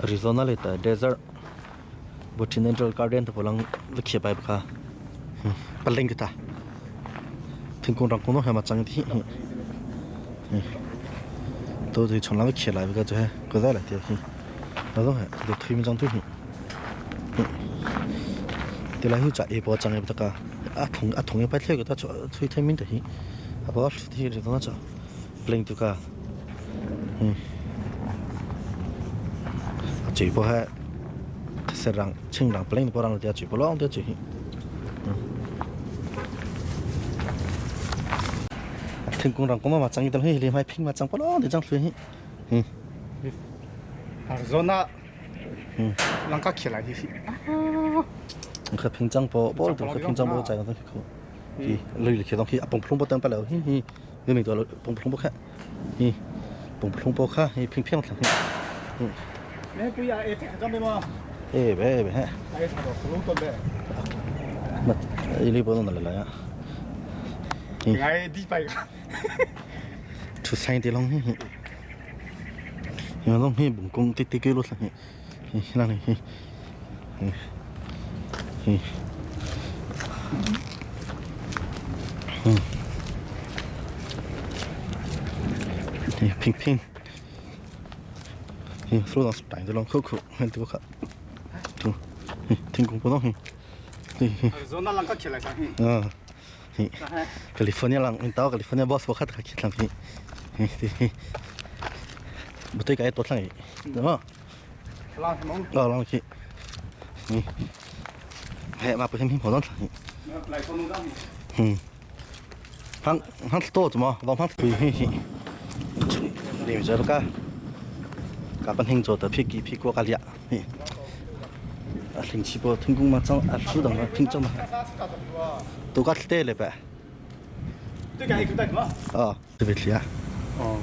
Arizona le ta desert botanical garden te polang va bai kha paling ta thingkung rangkung no hema chang thi to thì chon lang khia lai ka chu he ko za la ti hi na dong he de thui mi chang tu hi ti lai hu cha e po chang e ta ka a thong a thong e pa thle ko ta chu thui thai min ta hi a ba thi ri na cha pling tu ka a chui po he serang ching rang pling po rang tia chui po long tia chui hi thingkung rang kuma ma chang ital hi li mai phing ma chang po long ti chang thlui hi Arizona langka khila hi hi kha phing chang po bol tu kha phing chang po chai na khu hi lui li khi dong hi apong phlung po tang pa lo hi hi ni mi to pong phlung po kha hi pong phlung po kha hi phing phiang thlang hi 你不要哎，这边吗？ eh be be he 哎，他说葫芦墩呗。 ma ili bo na la ya 哎，礼拜个。 thu sai ti long hi hi long hi bung kung ti ti ke lo hi hi la ni hi hi hi ping ping hi số đó đại ti long khu khu hen ti kha thu hi thing kung po dong hi hi Arizona 啷个起来噻？ à hi California lang in tao California boss bokhat kha khit lang hi hi hi butoi cái tốt lang đúng không 啷什么？ lo lang khi hi hệ mà bữa hôm đó hi 来说弄张。 ừ hang hang to mà vòng hang hi hi hi đi giờ cái cả bên hình cho tập phi kỳ phi qua cái liạ hi à hình chỉ bộ thinh cung mà trong à chú đồng mà phình trong mà tôi cắt tê lại bè 对，该去带什么？ ờ tôi biết liạ 哦，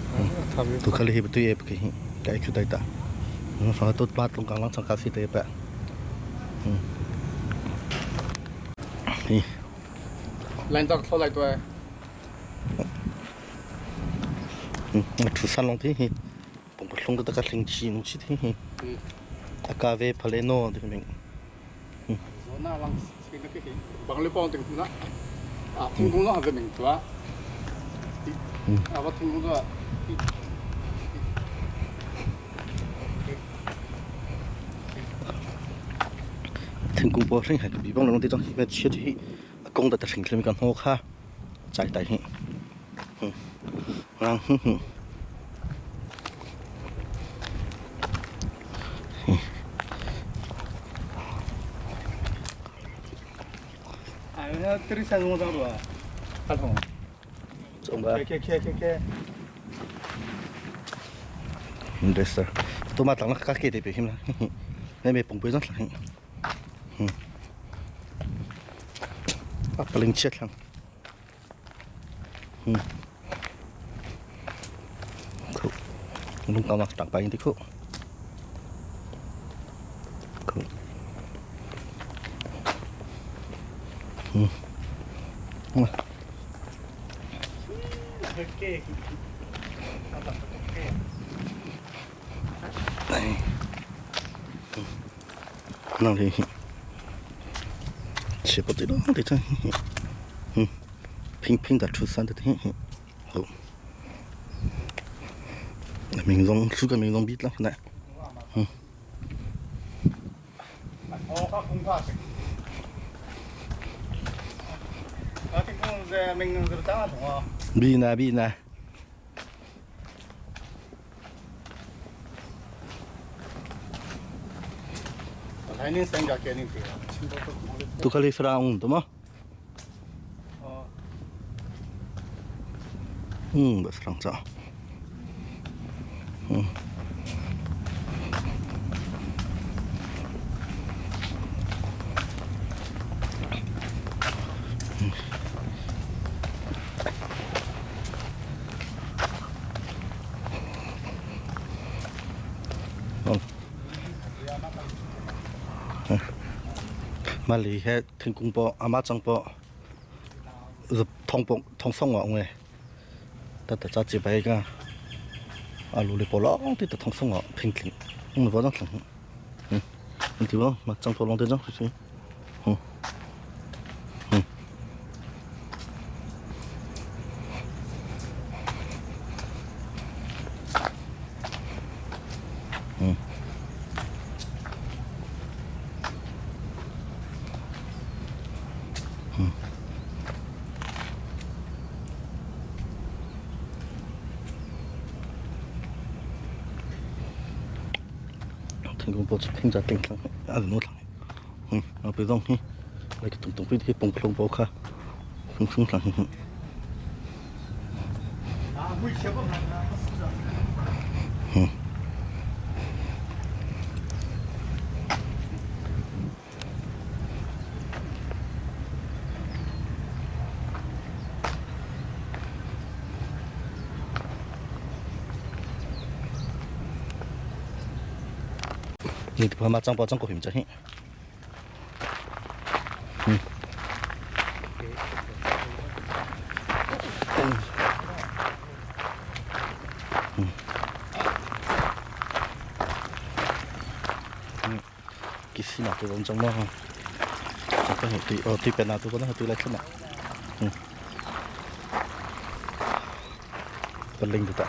他们。 tu khali hi tu ep ke hi kai khu dai ta no fa to pat long kang lang chang ka si te pa hi 来到头来对。 thu san long thi hi pong pa hlong ta ka hling chi nung chi thi hi agave paleno de ming 那啷这个个帮你帮顶那，啊，听工作还是民族啊？啊，我听工作。 thingkung po hring hai bi bang long te chang hi ma chi hi kong da ta hring thlem kan ho kha chai tai hi rang hu hu 哎，那这里山我咋做啊？大同。 chong ba 开开开开。 Dresser. Tu ma tlang la ka ke te pe him la. Ne me pong pe zang thlang. A paling che thlang. Khu. Lung tao nak tak pa in ti khu. Khu. Đây. Nào thì chỉ có tí đó thì thôi. 平平的出山的听，好。民众输个民众比了来， 哦，他空怕是。啊，听讲在民众这个张同啊。 比呢比呢。 来年三家给你给，都可以说啦，嗯，对吗？ 哦。 嗯，不是啷着。嗯。 mà lì hết thằng cung bộ à má chẳng bộ rồi thông bộ thông sông ngọ người ta ta cho chỉ bay cả à lù lì bộ lóng thì ta thông sông ngọ平平 Vào trong thằng. Thì vào mà trong thổ long tên trong thì. Thingkung pawl cu phing ca tling thlang a nu thlang. A pe zong hi like tung tung pi pong phlong pawl kha phung phung thlang hi. Ni tu ma chang pa chang ko him cha hi. Kisi na tu chang no ha. Chang ka ti o ti pe na tu ko na tu lai thna. Paling tu ta.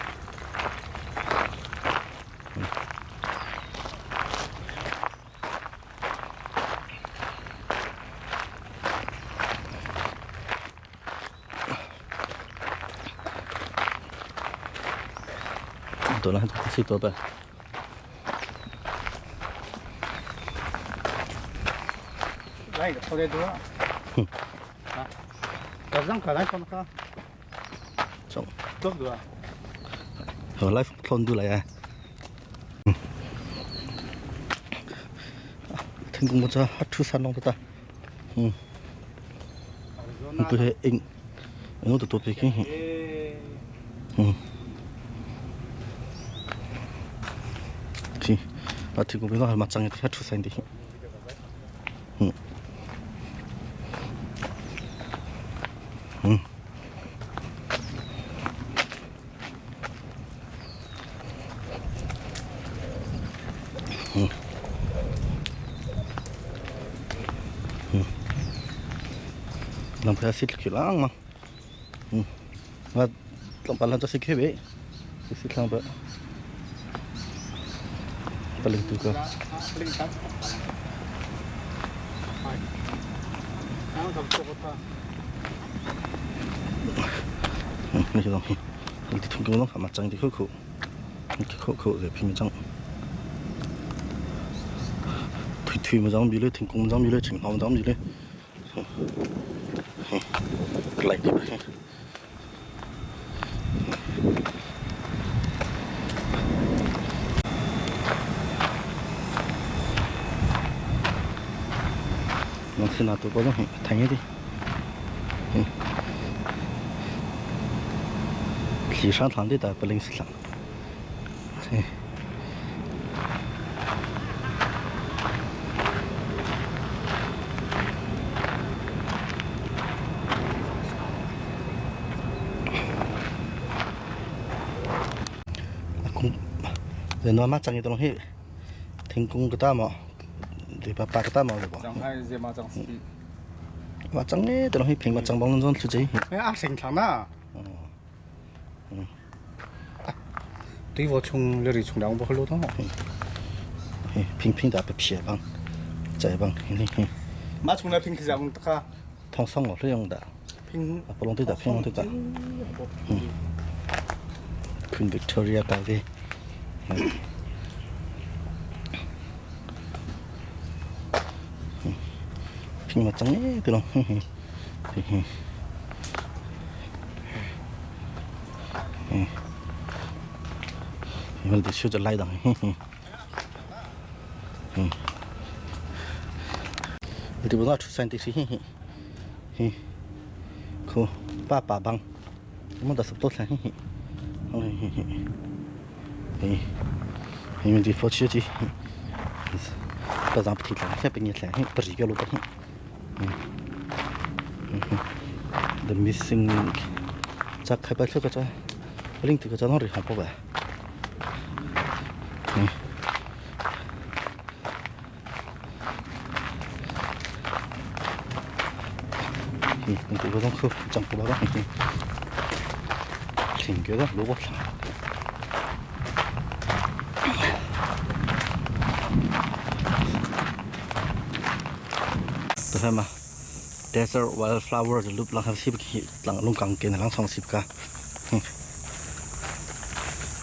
ตัวนั้นสิตัวไป 来个跑得多。啊，早上可来放个。 Trong. 多不多？ Ở live thon du lại à. Thingkung mo cha hathu san long ta. Tu he ing. Ino tu to pe ki. Chi. A thingkung pe no ma chang ti hathu san di. Lam pha sit khi lang ma. Và lam pa lan cha sikhe be. Sit lang ba. Paling tu ka. Ni hi dong hi. Ti thung ko long ma chang ti khu khu. Khu khu de phim chang. Thui thui ma jang bi le thing kung jang bi le ching hom jang bi le. Like đi. Nó thế nào tôi có giống thành đi. 里上堂的不灵是啥？人那嘛长的东西，天公个大毛，对吧？八个大毛的吧？ 张开这嘛张是。 嘛长的东西，平嘛长帮种出去。 哎，阿成长呐。对我从那里从两百块多。 平平的不撇帮，再帮，嘿嘿。 马从那平去讲他。 通上我这样的。 平。 不拢对的，平拢对的。Queen Victoria 咖啡。平嘛长的对咯，嘿嘿，嘿嘿。嗯，你们得学着来的，嘿嘿。嗯，你这不拿出山的是嘿嘿，嘿，可爸爸帮，我们得是多钱嘿嘿，嘿嘿嘿，嘿，你们得佛去去，不让不提了，还不你来，不是一个路不嘿，嗯，嗯，the missing link，这开不出个这，link 这个这哪里好不呗？嗯。你这个东西长不了，挺觉得如果长。对嘛，desert wildflower 就录浪下西不去，浪弄钢筋浪床西不噶，嗯，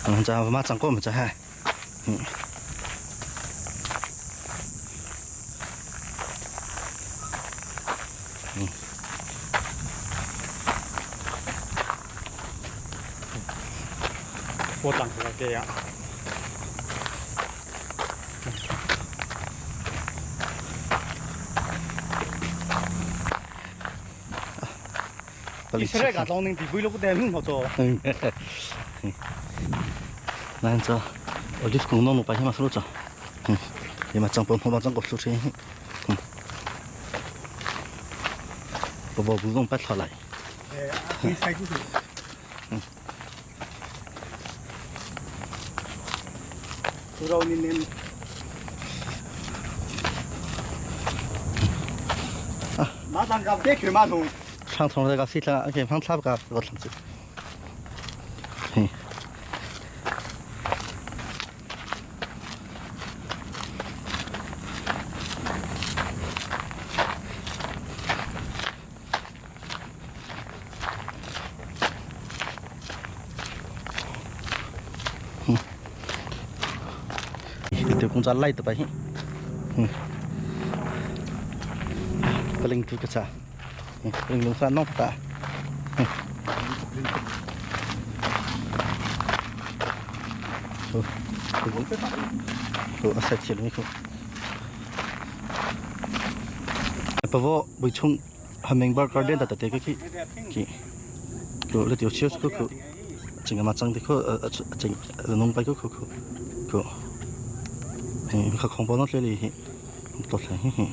嗯，这嘛长过么这还，嗯。我长出来这样。以色列个当年地鬼都不得弄好做。那这olive kung nong pa ma slo cha. Ye ma chang pon ma chang ko su che. 不不不用白出来。哎，开过去。不知道你们。马上搞别去马桶。上从这个西上，而且放差不个个层次。嘿。嗯，你对公仔来的吧？嗯，不灵住个啥？嗯，灵龙山弄不大。嗯，好，好，阿塞切了没？不过为冲 hummingbird garden 的这个去，去，就那条小个个，整个嘛长的可呃整弄白个可可可，嗯，可空包那这里，多少嘿嘿，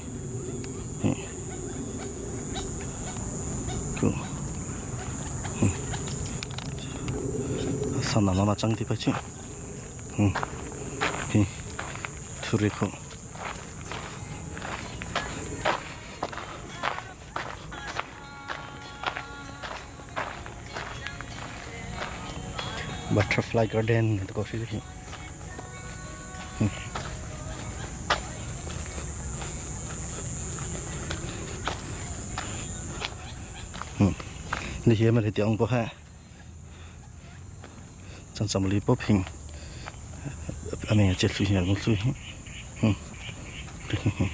嗯，个，嗯，上哪嘛长的白去，嗯，嘿，土里可。Butterfly garden 的个是这嗯，嗯，你现在的点过海，咱怎么里不平？阿妹接触一下，我注意，嗯，嘿嘿。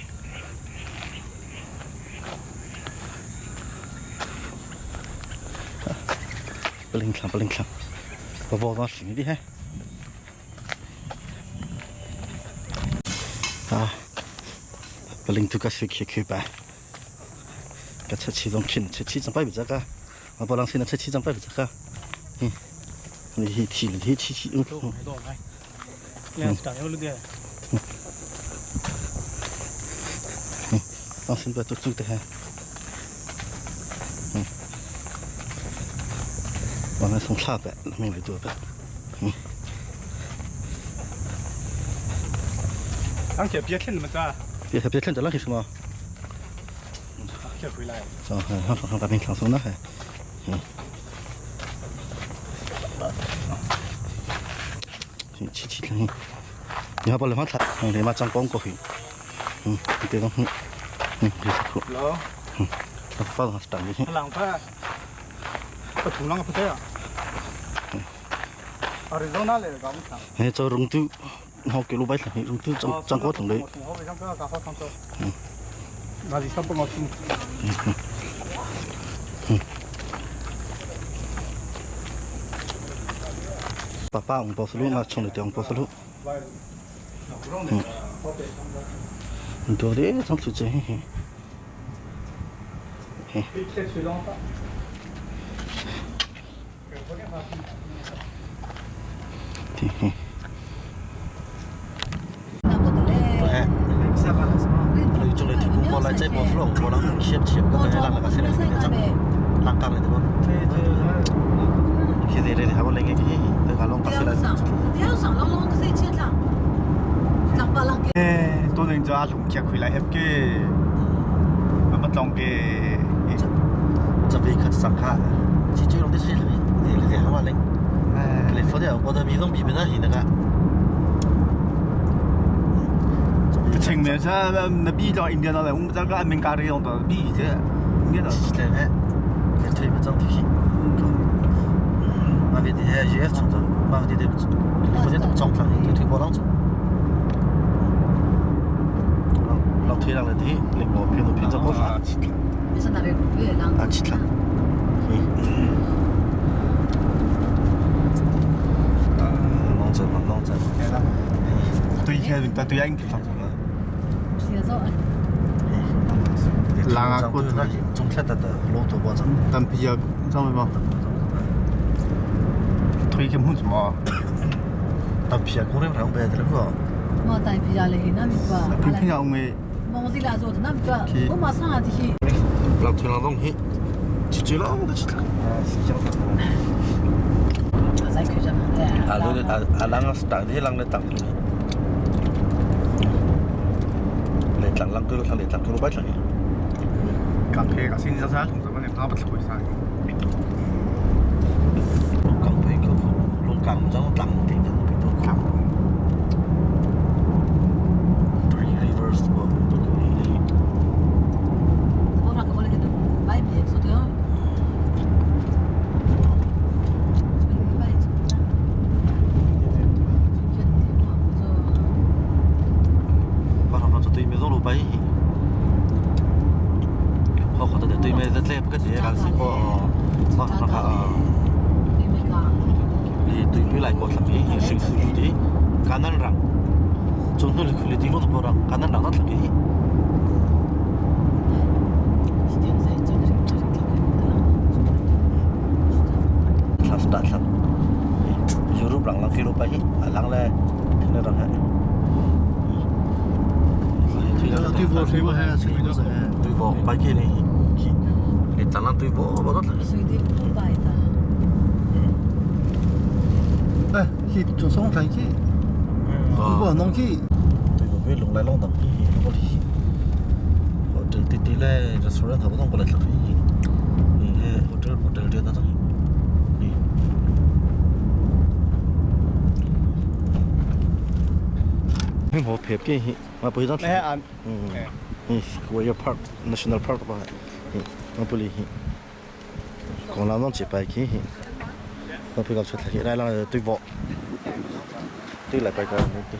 不灵强，不灵强。我包装行的哈，啊，不灵都个水开开吧，个出七种品，出七种摆不这个，我不让现在出七种摆不这个，嗯，你去提你去去，嗯嗯，嗯，嗯，当心不要做做的哈，嗯。我们从下边那边来做的，嗯。而且别听那么早。别别听这那什么？别回来。上上上上大边轻松那还，嗯。七七天，你还把那方菜，嗯，你妈长光过去，嗯，这种，嗯，嗯，就是苦。老。嗯，发上是大的。两块。个土啷个不对啊？哎，这龙都，好给老百姓，龙都长长高头的。嗯。那你上不我听。嗯嗯。爸爸，红宝石路嘛，冲的红宝石路。嗯。多的长出这。嘿。嘿嘿。对。你做嚟提供过来这波flow，我让切切个对，让那个谁来来整，让干了对不？其实你还我另一个，对个拢个谁来？ 都能做阿龙吃回来，翕嘅，乜乜浪嘅。这边可上卡，去这种的是那个在好玩嘞。来佛的，我的米总比不那那个。 清明噻，那比较应该那来，我们这个民家的用的比这，应该的。来来，来推个张图。马飞的也从这，马飞的佛的都装上，推推包当中。老推上来的，那个平头平着包上。啊，七条。弄着嘛，弄着。对开对对应该上了。中铁的的路途保障。但比较怎么嘛？推开木子嘛。但皮啊，工人不白的了个。我带皮下来，那没关。皮皮下我们。我这来做的那没关，我马上啊这些。老推老东西，去追了我都去了。啊，对啊啊，人啊，当地人来当地。来当人去，来当去，老百姓。港台个现在啥同志们，你打不出回啥？港北口，龙岗这种当地的比较多。Three rivers 不，都可以。我那个我那个买别说的。把他们这对面路白，好好的对面这这不个这个是个，啊那个啊，你对面来过他们新苏州的，江南人，中东的苦力地方都不让，江南人那他给。他是大他，Europe 人人去路白，啊人嘞，听得到还。对不？对不？对不？白给你，你当然对不？我都。哎，去做双台去，不弄去。对不？别弄来弄到，我哩，我这滴滴嘞，这虽然他不弄过来，你我这我这这那种，你。我拍片去，我不会让。嗯。嗯，国家 park national park 吧，嗯，我不理去。讲那种几百去，我比较出来，来来对不？对来拜个，对，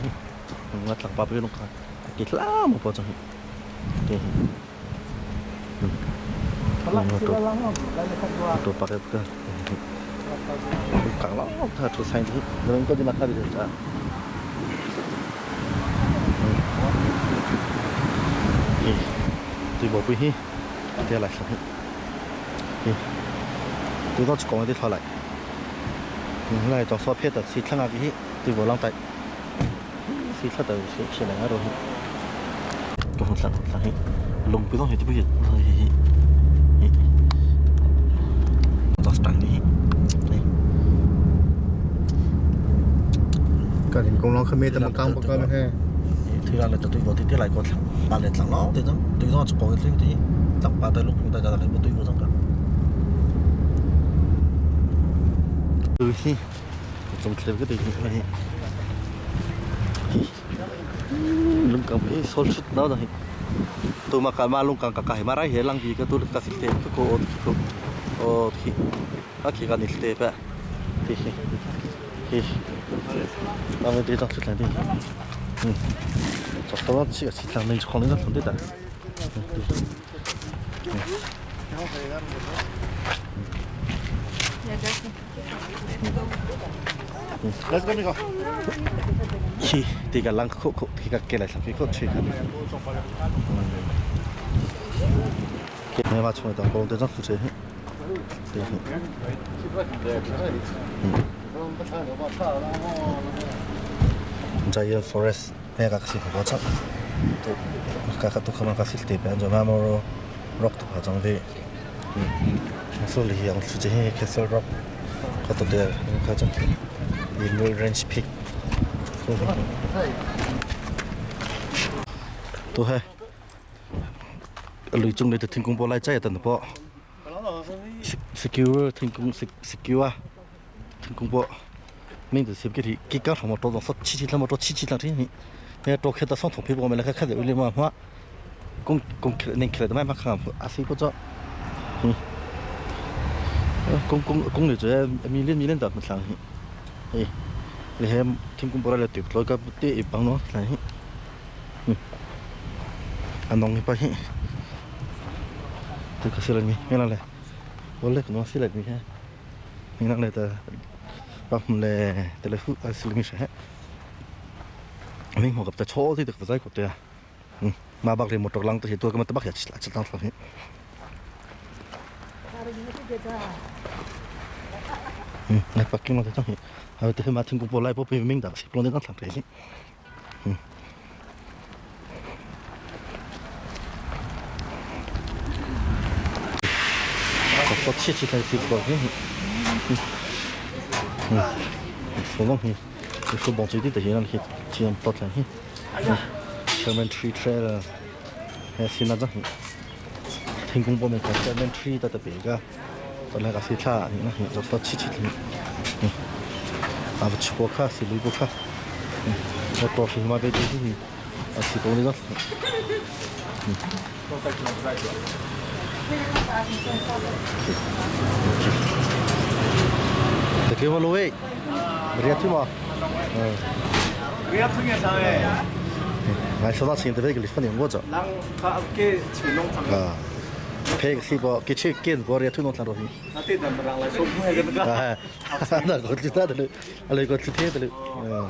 我两百倍弄看，给那么包装，对，嗯，我都八个不个，讲了，他出餐厅，能够进来看的就是。对无不去，对来上去，对到一讲的出来，来做沙片的，是看下去，对无人带，是出的是是两个东西，都很上上去，龙不东西都不去，去去，做生意。 个人工佬佢咩都冇讲，不讲咩。推来就对我对来个把来涨咯，对种对种一个对对，涨八对六大家来不对我种个。对去，总之个对去，lung kang pe sol chut na da to ma ka ma lung kang ka ka ma ra he lang bi ka tu ka sil te ko o ko o thi a ki ka ni te pa ti hi hi na me te ta chut la ti 找到这个市场能可能个存在的。 Let's go, mijo. 去，这个人口口，这个过来，这个吹看。没法出来，当工队长负责。对。嗯。在一 forest 那个是好多，都个个都可能个是地边就那么 rock 都好装的。嗯。所以养出这些 castle rock，可多的，可种，一路 range peak。都系。雷中你就天公波拉真系顿波。Secure thingkung secure thingkung po ming tu sim ki ki ka thong to so chi chi thlam to chi chi thlam thi ni to khe ta song thong phi bo me la kha kha de uli ma ma kung kung ning khe de ma ma kha a si ko cho kung kung kung le je mi len mi len da ma thlang hi e le hem thingkung bora le tu lo ka te e bang no thlang hi anong hi pa hi tu ka sila mi ngela le wole no sila mi ha ngela le ta pa le te le fu sila mi ha mi mo kap ta cho ti ta zai ko te ma bak le motor lang ta hi tu ka ma ta bak ya chla chla tlang hi na parking lo te hi ha te ma thing ko po lai po pi ming da si plon de tlang te hi 我切切开水果，嗯，说东西，说帮嘴的这些人去去多钱去，前面吃吃了，还是那种，天公伯没看前面吃的特别个，本来个是他，你那就说切切的，嗯，啊不吃过卡是路过卡，嗯，我多是嘛别就是啊是多那种，嗯。这给我录喂，没听吗？嗯。来，收到钱特别给你分点我走。啊，配个细胞，给去给我也推动他东西。哎，那个知道的嘞，那个知道的嘞，嗯。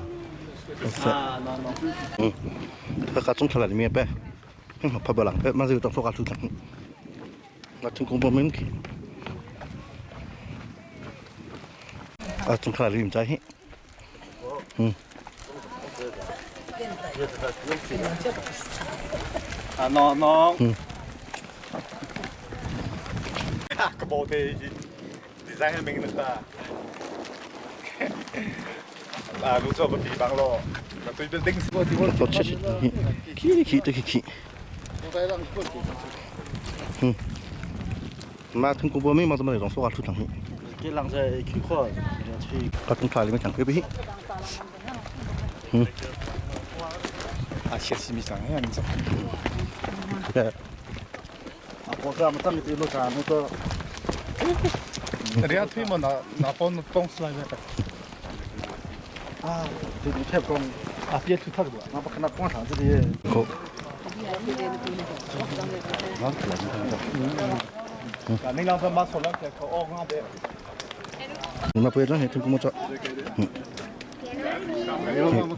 嗯，他个中出来里面呗，拍不了，马上就到说话出场。那成功不没问题。啊，中出来里面在嘿。嗯。 อ่ะน้องน้องกระโบเตดีไซน์ให้มิงนะอ่ารู้จักกับปีบางโลตัวเป็นดิ้งส 我切切，去去去去。嗯，มาถึงกูบ่มีมาสมัยต้องสู้กับทุกทางนี้ 给人在去看，去 ก็ต้องถ่ายเลยไม่ถังไปพี่ 啊，谢谢米上呀，你走。啊，我这么这么一路上那个。人家推嘛，拿拿包那东西来的。啊，对对，太光啊，别推太多，那不看那广场这里。好。啊，你两个马错了，可哦，我的。 มาเปิดแล้วเห็นถึงกูมาจอด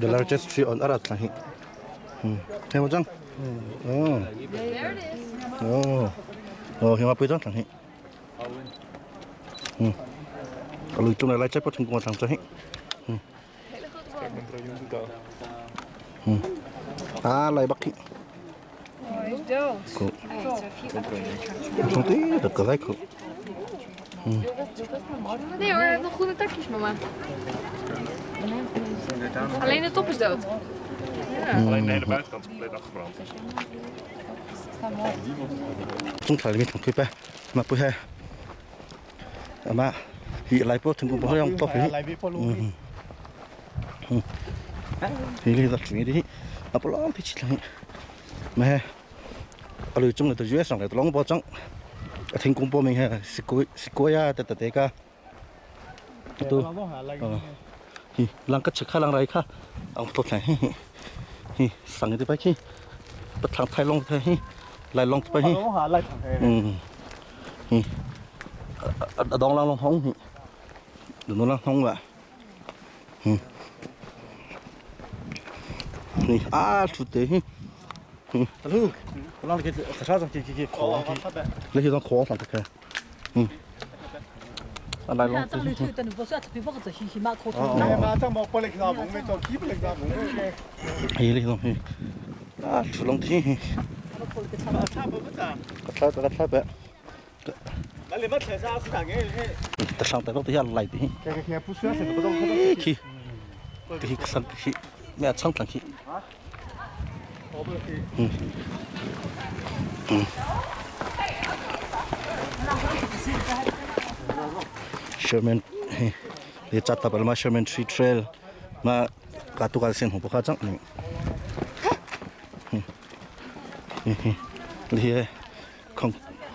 The largest tree on earth 啦，嗯，听我讲，哦，哦，哦，听我背张上去，嗯，我录中来来这不成功上这去，嗯，嗯，啊来北去， Hij is dood. 个，从对的个来口， Nee hoor, hij heeft nog groene takjes, mama. Alleen de top is dood. Alleen de hele buitenkant is compleet afgebrand. 中台里面从推呗，嘛不系，阿妈，伊来不成功不好用多皮。 来比波路。 thì đi tập chuyện đi à bỏ lon thì chỉ là mẹ ở lưu trung là từ dưới sang lại lon bỏ trong thành công bỏ mình ha sĩ cố sĩ cố ya tạt tạt cái tu hi lang cái chữ lang rai kha ông tốt này hi sang cái bay khi bắt thằng thay long thay hi lại long bay hi ừ hi đong lang long hong hi đừng nó lang hong vậy ừ 你啊，出的，嗯，大头，我让你给啥子给给给烤去，那些张矿上去看，嗯，啊来龙，这里头等不是特别不个这些嘛可哎妈，这毛不来看，我们做基本来看，我们。哎，那东西，啊，出龙天，个菜个菜呗，那你们吃啥是啥个？得上得到底下来的，这个看不需要什么不懂。去，去上去，咩厂上去，嗯，嗯。Sherman hi chat ta ma Sherman Tree Trail ma ka tu ka sen hu pa chang ni hi hi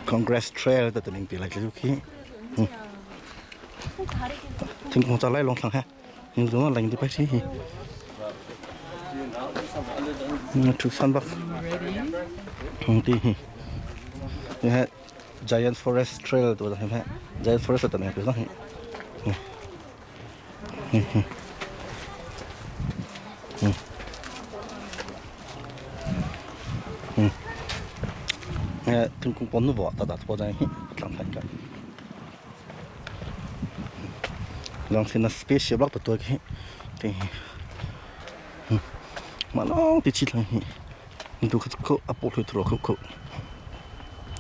Congress Trail ta ning pi lai chu khi thingkung cha lai long thlang ha nhưng đúng là lành đi bác sĩ thu san bak thì Giant Forest Trail tu là Giant Forest ta này cái đó thingkung pon nu bo ta da po jang hi tlang than ka long sin na spaceship lak to khi ti ma long ti chi thlang hi tu kha ko apo thu thro kho kho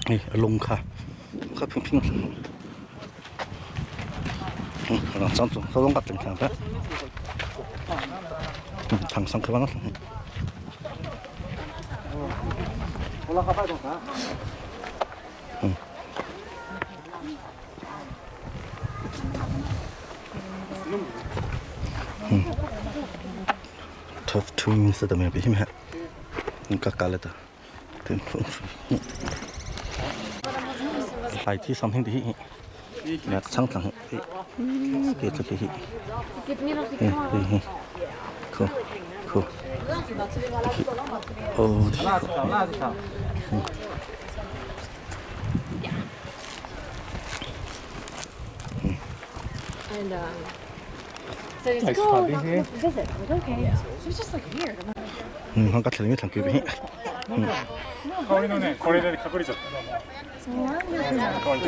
ei lung kha kha phing phing lang chang chu so long kat thang ta thang sang kha ba na Tough twins ta me bi me ka ka le ta lai thi something ti hi chang thang hi ke chu hi hi cool cool oh And so he's like, oh, not come up and visit. I'm like, okay. She was just like weird. I'm like, 他刚才没唱歌呗。香りのね、これで隠れちゃった。隠れちゃったこれ。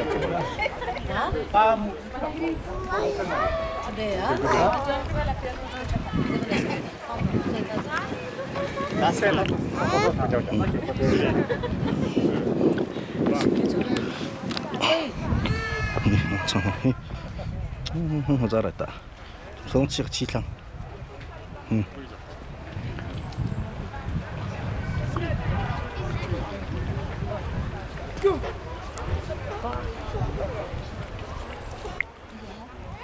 唱，我再来打，从七个七场，嗯。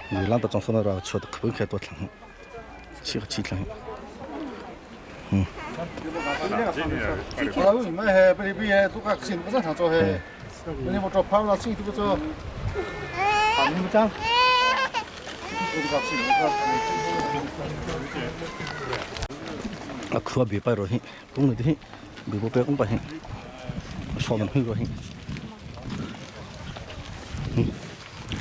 你啷个装说那个吃的可不可多糖？七个七场。嗯。我你们还不不也都个新不正常做嘿，你们做胖了，新都不做，啊你们讲，啊，可别摆着嘿，公的嘿，别不别公摆嘿，说的很多嘿。嗯，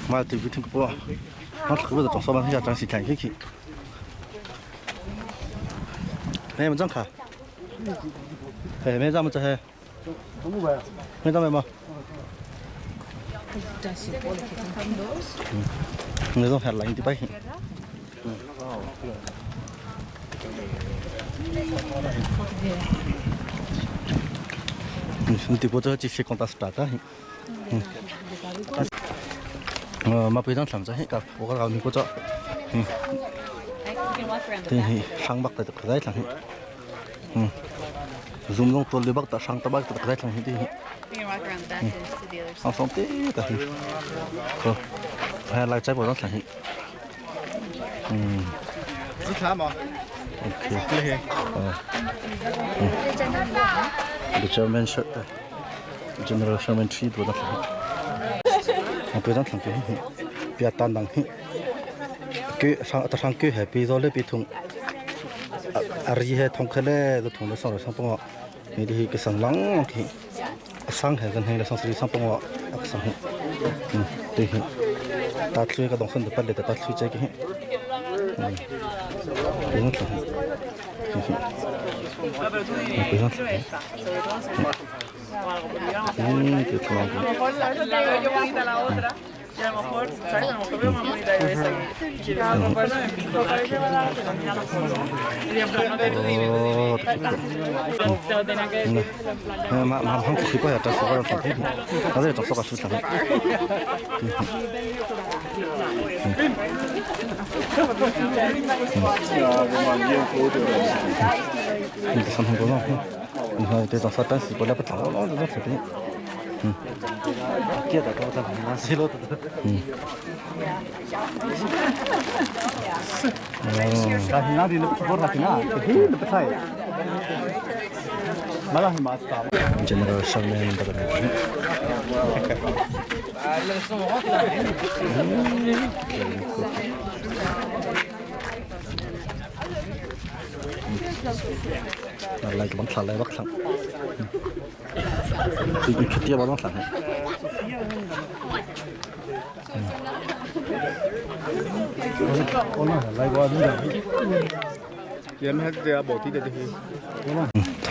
妈对不听不，我特别的装说嘛，他家装西看去去。哎，们张卡。哎，没咱们这还。没咱们吗？嗯，那种还冷的不行。嗯，你不这这些光打是打的。嗯。mà bây giờ làm sao hết cả, bố cái mình có cho. Thì sang bắc tại cái đấy là zoom long tuần bắc tại sang bắc tại cái đấy là thì sang xong tí tại có hay là trái bộ đó là ok the German shirt General Sherman tree đồ đó là bây giờ làm cái bia tan đằng cái sang ta sang cái happy rồi lấy bị thùng à ri he thong khele do thong le sang sang pong ni di ke sang lang ki sang he gan heng le sang sri sang pong ak sang he ti he ta thlui ka dong san de pat le ta thlui che ki he ni no thlui he ni no thlui ti thlui Y a lo mejor, ¿sabes? A lo mejor veo más bonita yo esa que A lo mejor no me fijo. Y en plan, tú dime, tú dime. Te lo tenía que decir. mà mà không có cái đó là số cái đó là số cái số cái你上通多少？你看这张刷单是过来不涨，我老是这边。General Sherman Lai bang thla lai bak thlang. Khitia bang thlang.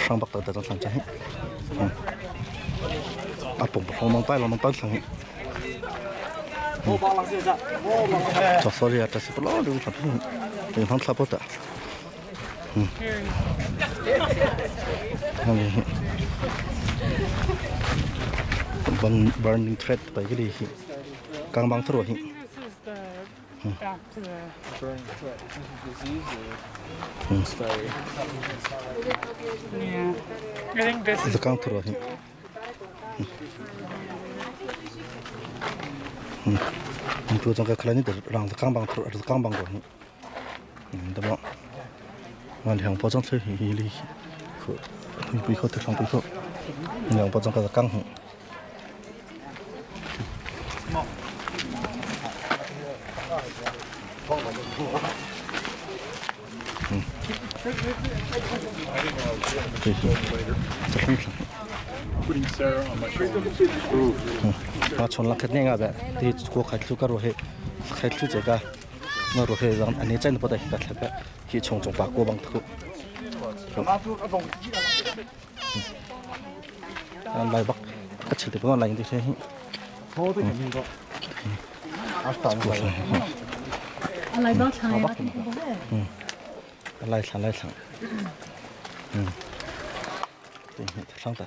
Hrang bak ta ta thlang cha hi. A pong pong nong pai long pai thlang hi. Cho sorry ta si plo lu thlang. Ni thlang thla po ta. Burning thread pai cái hi. Kang bang thro hi. Back to the Burning threat. Is this a disease or story? Yeah. I think this is The kang thro hi. Tu chang ka khlani de rang kang bang thro kang bang ro hi. Da mo. Ma liang po chang thre hi hi li. Kho pui kho te thang pui kho. Liang po chang ka kang hi. Putting Sarah on my shoulder. Ma chon la khat ne nga ba ti ko khat thu ka ro he khat thu che ka na ro he jang ani chen pa da ka thlap ba hi chong chong pa ko bang thu lai bak ka chil te pa lai ti he Lai bak thlang ya. Lai thlang lai thlang ti he thlang ta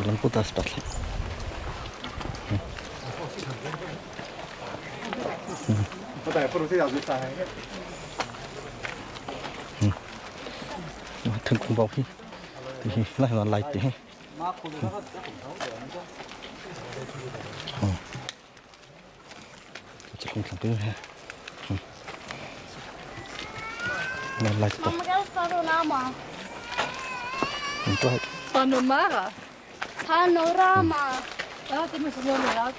lang ko tas pat Thân cũng bao khi thì lại là lại tí. Chắc không thằng cái ha. Lại lại to. Panorama. Tôi Panorama. Panorama. Ah, det måste vara något.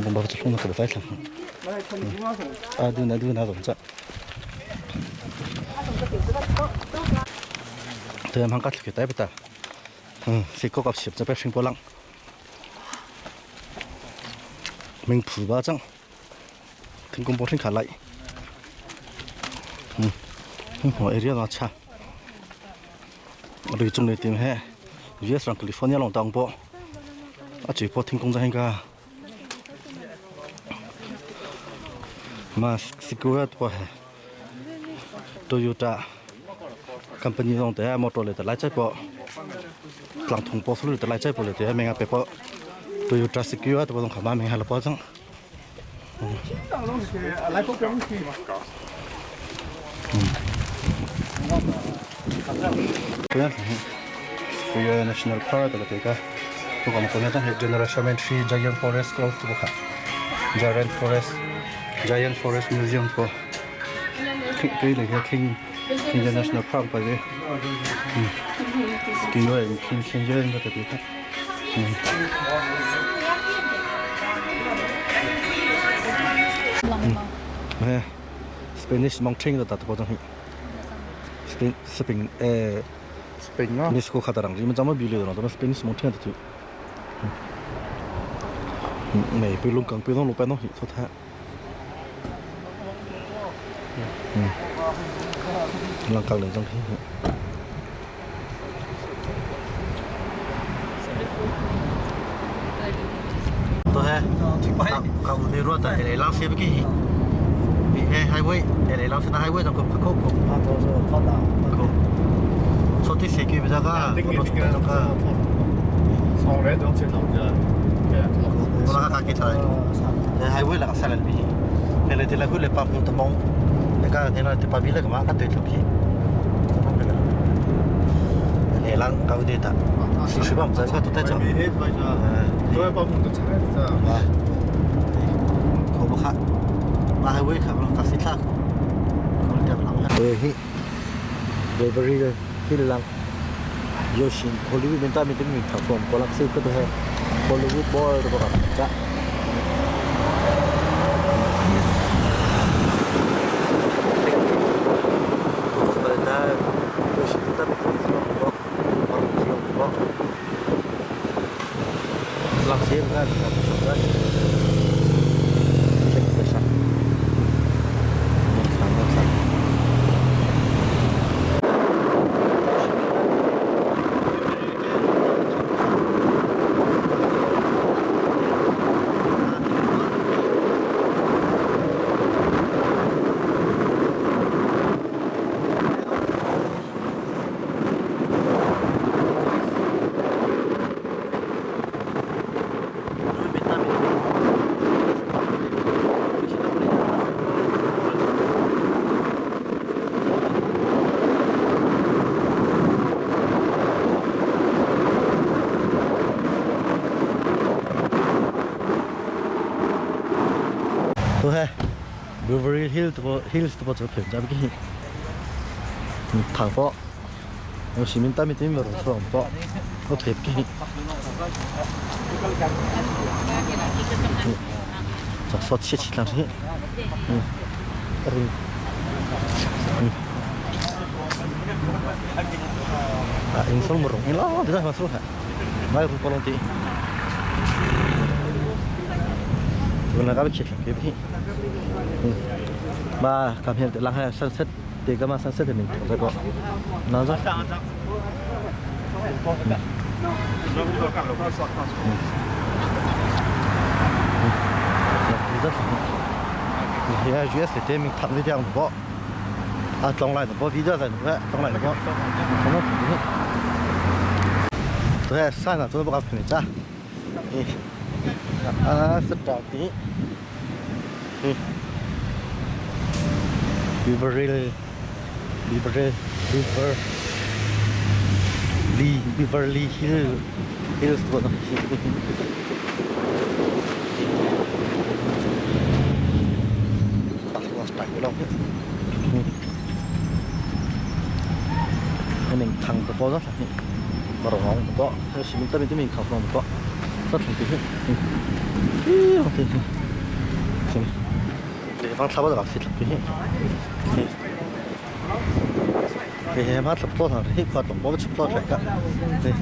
cũng bao chắc không nó phải thằng. À đưa na rồi chắc. Tôi em hăng cắt cái tay bắt ta. Sẽ có gặp xịp cho bé sinh bộ lăng. Mình phủ ba chẳng. Thằng cũng bỏ sinh khả lại. Họ area nó cha. Rồi chung này tìm he. US rằng California lòng tòng bộ. À chỉ có thằng cũng ra hình cả. Mà secure bộ he. Toyota company ลงแต่มอเตอร์เลยแต่ไล่ใจปอหลังถุงปอสุดแต่ไล่ใจปอเลยแต่ไม่งั้นไปปอ Toyota Secure ตัวตรงขามาไม่งั้นละปอจังตัวนี้ตัว National Park ตัวเด็กก็ตัวของคนนี้ต้องเห็น General Sherman Tree Giant Forest Grove ตัวค่ะ Giant Forest Giant Forest Museum ตัว cái này cái King King National Park ไปเลยกินด้วย King King เยอะก็แต่ดีครับแม่ Spanish Mountain ตัวตัดตัวจังสเปนสเปนเอ่อ Spain เนาะ เม็กซิโกคาตารังมันจำไม่บิลเลยเนาะแต่ว่า Spanish Mountain ตัวไม่ไปลงกังไปต้องลงไปต้องหิสุดท้ายลังกังเลยจังที่ตัวฮะเขาในรถแต่ไอ้ลังเสียไปกี่ไอ้ไฮเวย์ไอ้ลังเสียไฮเวย์จังก็พักโค说的社区不咋个，我都这个。我那个给他，还为了个三人比，那来的来回来帮我的忙， Eka nena te pabile ka ma ka te tluki. 你啷搞的的？是是吧？这个都在这。对，把木头拆了。 ขอบค่ะมาให้เว้ยครับลองตัดสินค้าคนเดียวหลังเฮ้ยเบเบอรี่เลยที่ลังโยชินฮอลลีวูดเป็นต้ามีตึ้งมีถังผมก็ลักซื้อก็ตัวฮอลลีวูดบอลตัวกับจ้ะลักซื้อก็ได้ Tu he Beverly Hills tu Hills tu cho phim jam ki thang po si min ta mi tim ro so po o phep ki cho so chi chi lang hi ring à in sol mo rong in lo de ma so ha mai ru po long ti tu na ka bi khit lang ki มากับเฮียแต่ลังให้ sunset เด็กก็มา sunset หนึ่งไปก็นั่นจ้ะเฮีย US เลยเต็มทำได้ยังบ่อ่ะตรงไหนบ่วิดีโอใส่หนูตรงไหนบ่ตรงนั้นตัวสั้นอ่ะตัวบ่กับเจ้าอ่าสตาร์ทนี่ Beverly Beverly Beverly Beverly Hill Hills ตัวนั้นตัดตัวสไตล์เราเนี่ยหนึ่งทางตัวก็สักนี่มารองตัวชีวิตตัวนี้มีขับรถตัวสักทีที่ที่ที่ฟังทราบว่าแบบสิทธิ์ที่ 예, 맛 없어서 히커도 뭐 춥다 그러니까. 네.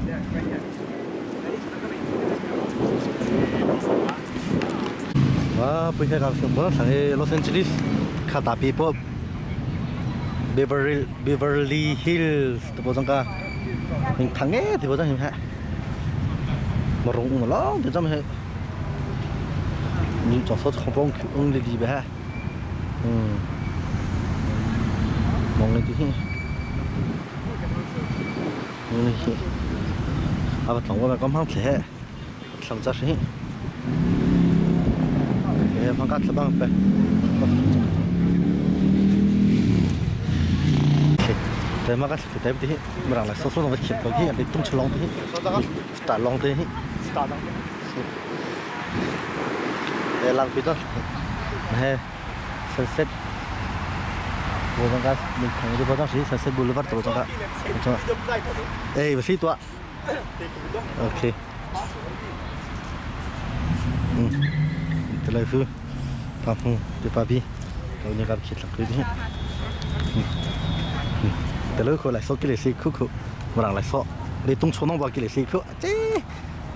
와, 부해 가서 뭐 상해 로스앤젤레스 카다비법 베버리 베버리 힐스 또 보던가. thằng thì 보자 힘 해. 뭐 rong mà thì trong hệ. Nhưng cho số không bông ông đi về ha. Ừ. มองเลยที่นี่เอาไปสองวันก็มั่งเสียสองจัดสิเอ้พังกัดสบ้างไปแต่มากัดแต่ไปที่มันอะไรโซ่ๆต้องไปเขียนตัวที่อะไรตุ้งฉลองที่ตาลองที่แต่ลังไปต้นเฮ้เซ็ต我刚刚你看我这包装是三色布鲁巴多张个，没错。哎，不是多。OK。嗯，这来是，他们对爸比，我那个去了，对不？嗯，这来过来说给你些苦苦，我让来说，你东出弄把给你些苦，这，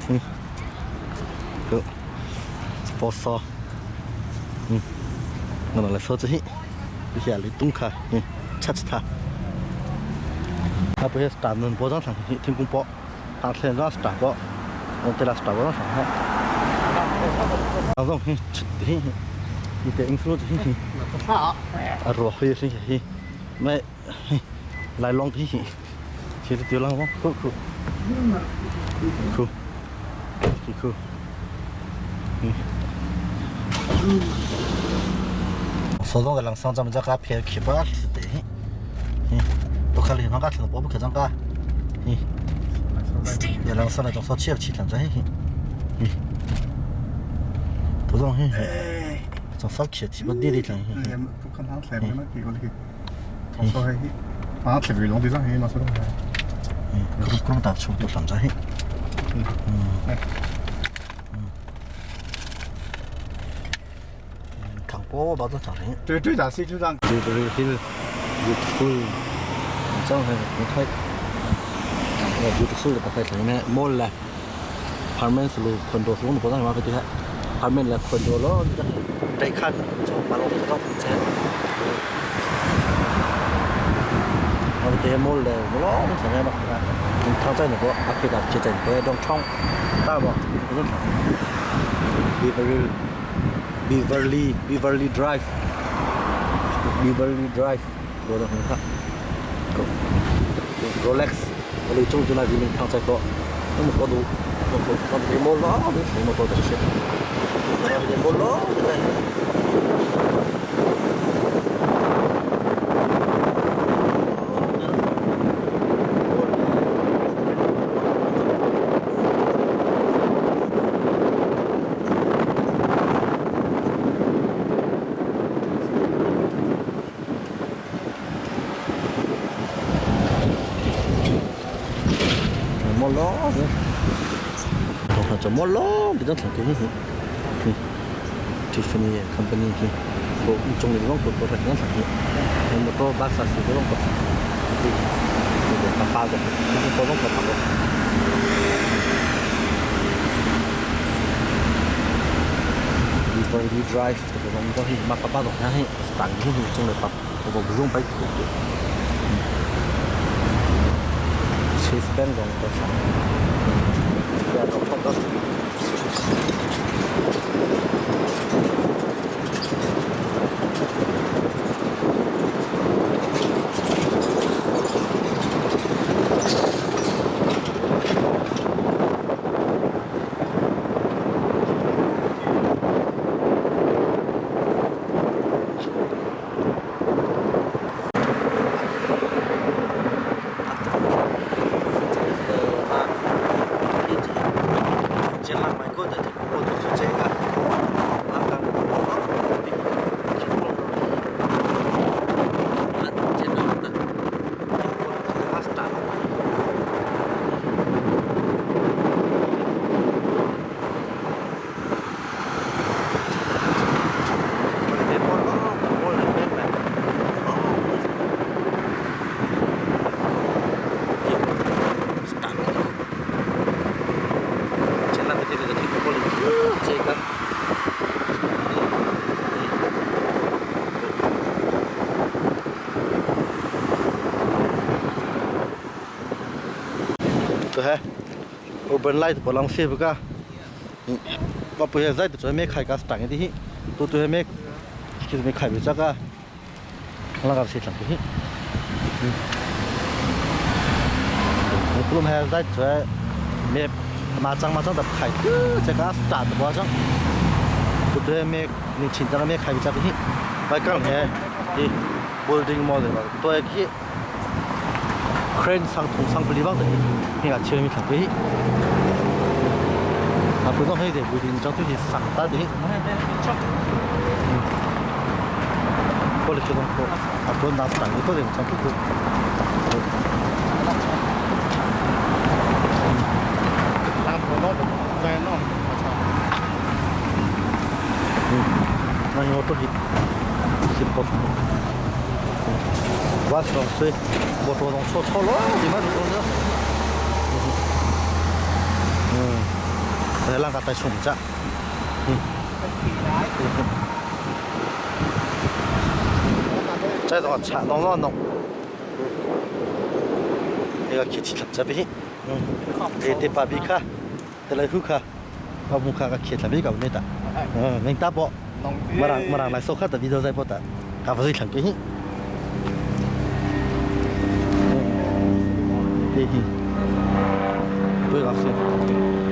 嗯，好，包烧，嗯，我让来说这些。这些来东卡，嗯，吃吃它。那不是大门包装上去，天公包，当天让是大包，我对了是大包上哈。当中嘿吃的，你得应付这些，啊，罗黑是些，没，来弄这些，其实丢了我，苦苦，苦，苦，嗯。Sodong lang sang jam ja ka phe khi ba te hi. To khali ma ka thlan po bu jang ka. Hi. Ya lang sang na so chiap chi thlan ja hi. Hi. To dong hi. 就手骑提不滴滴thlan hi. 都看他前面那几个那个，他说嘿，啊，特别弄地上黑嘛，说的。 그럼 그럼 다 치고 또 thlan ja hi. 糖果包子咋的？对对，咋是就让。 Beverly Hill beautiful 这样还不太，beautiful 的不太成呢，mall 啦，apartment 是 condo 是我们不让嘛个对，apartment 啦 condo 咯，得看就把我们到车，我哋 mall 咧，我咯成日嘛，他在那个阿皮达就在那个东窗，大不？Beverly Beverly Beverly Drive Beverly Drive 我的很看，Rolex 我哋中咗那边康在个，那么高度，我我哋冇咯，你全部都这些，我哋冇咯。冇咯，我就冇咯，比较常见些。Tiffany Company ที่จงเลยต้องกดตัวถังนั้นสักนิดมันก็บัสสักก็ต้องกดเดี๋ยวปลาก็ต้องต้องกดปลา Beverly Drive ตัวมันก็ที่มาปลาตรงนั้นให้ต่างที่จงเลยปรับผมรุ่งไป Chase Bank ของตัวสั่งแต่เราต้องก็ 对嘿，我本来就不浪费不个，我不是在这没开个单的，都对没，其实没开不这个，那个是什么？我不还在这没马上马上的开，这个单的马上，都对没你紧张没开不这个，我刚才的 building model 对去。 crane 上通上不离帮的，你看前面看对，啊，不懂黑的不一定将对是上大的，过来这种过，啊，不拿上一个人将对过。那我都是是不同。我上水，我做动错错了，你们做的。嗯，来让他带送着。嗯。这种菜弄弄弄，那个客气这边，嗯，对对芭比卡，对来虎卡，阿木卡个客特别搞没得，嗯，明大波，马上马上来收卡的video在播的，他不是唱歌。对，对，老师。